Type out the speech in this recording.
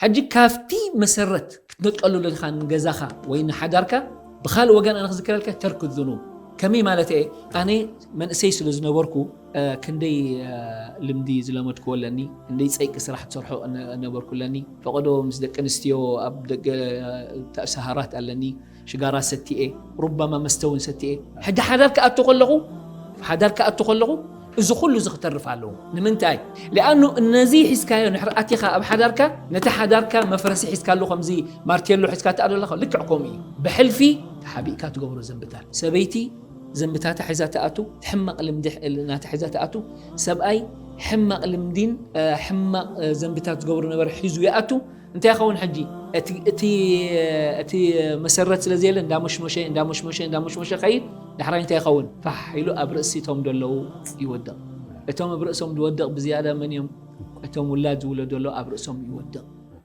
ሕጂ ካብቲ መሰረት ክትነቀሉ ለካ ንገዛኻ ወይ ንሓዳርካ ብካልእ ወገን ኣነ ክዝክረልካ ተርክ ذنوب ከመይ ማለት እየ ኣነ መንእሰይ ስለ ዝነበርኩ ክንደይ ልምዲ ዝለመድክዎ ኣለኒ ክንደይ ፀይቂ ስራሕ ትሰርሖ ነበርኩ ኣለኒ ፈቀዶ ምስ ደቂ ኣንስትዮ ኣብ ደገ ሰሃራት ኣለኒ ሽጋራ ሰቲኤ ሩበማ መስተ እውን ሰቲኤ ሕጂ ሓዳር ክኣቱ ከለኹ ሓዳር ክኣቱ ከለኹ እዚ ኩሉ እዚ ክተርፍ ኣለዎ ንምንታይ ሊኣኑ እነዚ ሒዝካዮ ንሕር ኣቲኻ ኣብ ሓዳርካ ነቲ ሓዳርካ መፍረሲ ሒዝካሉ ከምዚ ማርቴሎ ሒዝካ ትኣዶ ኣለኻ ልክዕ ከምኡ እዩ ብሕልፊ ተሓቢእካ ትገብሮ ዘንብታት ሰበይቲ ዘንብታታ ሒዛ ትኣቱ ሕማቕ ልምዲ ናታ ሒዛ ትኣቱ ሰብኣይ ሕማቕ ልምዲን ሕማቕ ዘንብታት ዝገብሩ ነበረ ሒዙ ይኣቱ እንታይ ይኸውን ሕጂ እቲ መሰረት ስለ ዘየለ እንዳመሽመሸ እንዳመሽመሸ እንዳመሽመሸ ከይድ ዳሕራይ እንታይ ይኸውን ፋሕ ኢሉ ኣብ ርእሲ እቶም ደለዉ ይወድቕ እቶም ኣብ ርእሶም ዝወድቕ ብዝያዳ መን እዮም እቶም ውላድ ዝውለዱ ኣለዉ ኣብ ርእሶም ይወድቕ